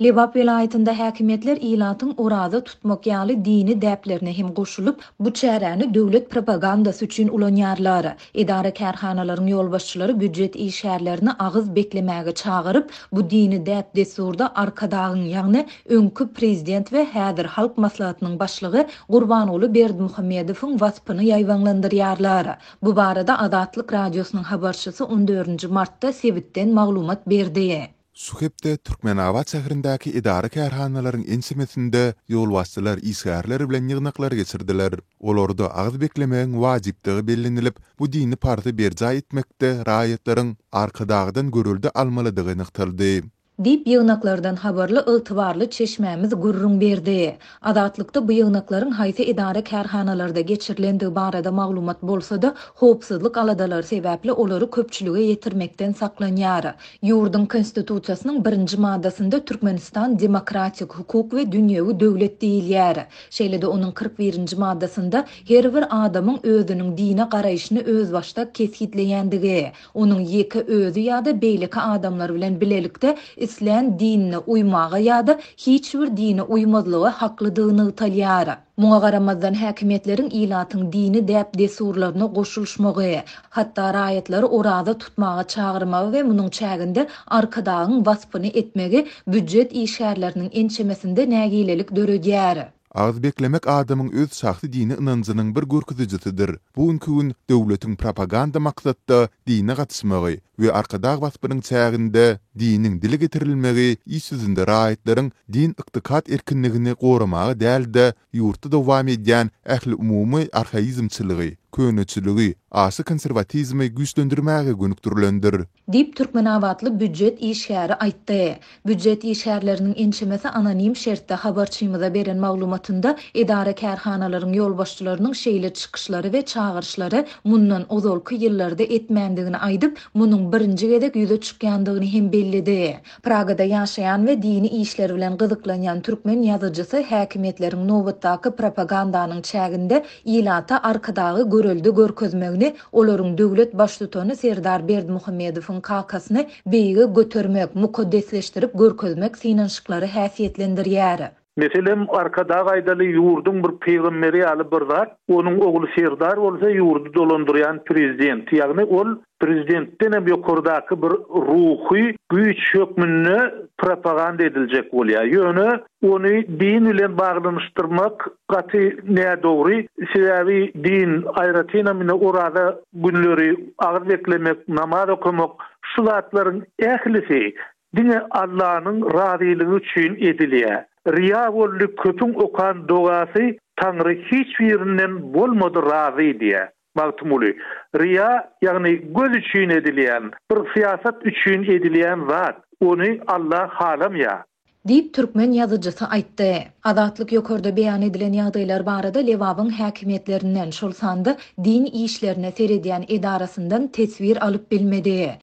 Lebap welaýatynda häkimiýetler ilatyň oraza tutmak ýaly dini däplerine hem goşulyp, bu çäräni döwlet propagandasy üçin ulanýarlar. Edara-kärhanalaryň ýolbaşçylary býujet işgärlerini agyz beklemäge çagyryp, bu dini däp-dessurda Arkadagyň, ýagny öňki prezident we häzir Halk Maslahatynyň başlygy Gurbanguly Berdimuhamedowyň waspyny ýaýbaňlandyrýarlar. Bu barada Azatlyk Radiosynyň habarçysy on dördünji martda sebitden maglumat berdi. Şu hepde Türkmenabat şäherindäki edara-kärhanalaryň ençemesinde ýolbaşçylar işgärler bilen ýygnaklar geçirdiler. Olarda agyz beklemegiň wajypdygy bellenilip, bu dini parzy berjaý etmekde raýatlaryň Arkadagdan görelde almalydygy nygtaldy. Diýip, ýygnaklardan habarly ygtybarly çeşmämiz gürrüň berdi. Azatlykda bu ýygnaklaryň haýsy edara-kärhanalarda geçirilendigi barada maglumat bolsa-da, howpsuzlyk aladalary sebäpli olary köpçülige ýetirmekden saklanýar. Ýurduň Konstitusiýasynyň birinji maddasynda Türkmenistan demokratik, hukuk we dünýewi döwlet diýilýär. Şeýle-de onuň 41-nji maddasynda her bir adamyň özüniň dine garaýşyny özbaşdak kesgitleýändigi, onuň ýeke özi ýa-da beýleki adamlar bilen bilelikde islän dinine uýmaga ýa-da hiç bir dine uýmazlyga haklydygy nygtalýar. Muňa garamazdan, häkimiýetleriň ilatyň dini däp-dessurlaryna goşulyşmagy, hatda raýatlary oraza tutmaga çagyrmagy we munuň çäginde Arkadagyň waspyny etmegi býujet işgärleriniň ençemesinde nägilelik döredýär. Agyz beklemek adamyň öz şahsy dini ynanjynyň bir görkezijisidir. Bu günki gün döwletiň propaganda maksatda dine gatyşmagy we Arkadag waspynyň çäginde diniň dile getirilmegi iş ýüzünde raýatlaryň din-ykdykat erkinligini goramaga däl-de, ýurtda dowam edýän ähliumumy arhaizmçiligi, köneçiligi, aşa konserwatizmi güýçlendirmäge gönükdirilendir. Diýip, türkmenabatly býujet işgäri aýtdy. Býujet işgärleriniň ençemesi anonim şertde habarçymyza beren maglumatynda edara-kärhanalaryň ýolbaşçylarynyň şeýle çykyşlary we çagyryşlary mundan ozalky ýyllarda etmändigini aýdyp, munuň birinji gezek ýüze çykýandygyny hem belledi. Pragada ýaşaýan we dini işler bilen gyzyklanýan türkmen ýazyjysy häkimiýetleriň nobatdaky propagandanyň çäginde ilata Arkadagy görelde görkezmegini olaryň döwlet baştutany Serdar Berdimuhamedowyň kakasyny beýige götermek, mukaddesleşdirip görkezmek synanyşyklary häsiýetlendirýär. Meselem, Arkadag aýdaly ýurduň bir pygamberi ýaly bir zat, onuň ogly Serdar bolsa ýurdy dolandyrýan prezident, ýagny ol prezidentdenem ýokardaky bir ruhy güýç hökmünde propaganda ediljek bolýar. Ýöne ony din bilen baglanyşdyrmak gaty nädogry, sebäbi din, aýratynam ine oraza günleri agyz beklemek, namaz okamak, şu zatlaryň ählisi Diňe Allanyň razylygy üçin edilýär. Ryýa boldy köpüň okan dogasy Taňry hiç birinden bolmady razy diýýär Magtymguly. Ryýa ýagny göz üçin edilýän, bir syýasat üçin edilýän zat, ony Alla halamýar. Diýip, türkmen ýazyjysy aýtdy. Azatlyk ýokarda beýan edilen ýagdaýlar barada Lebabyň häkimiýetlerinden, şol sanda din işlerine seredýän edarasyndan teswir alyp bilmedi.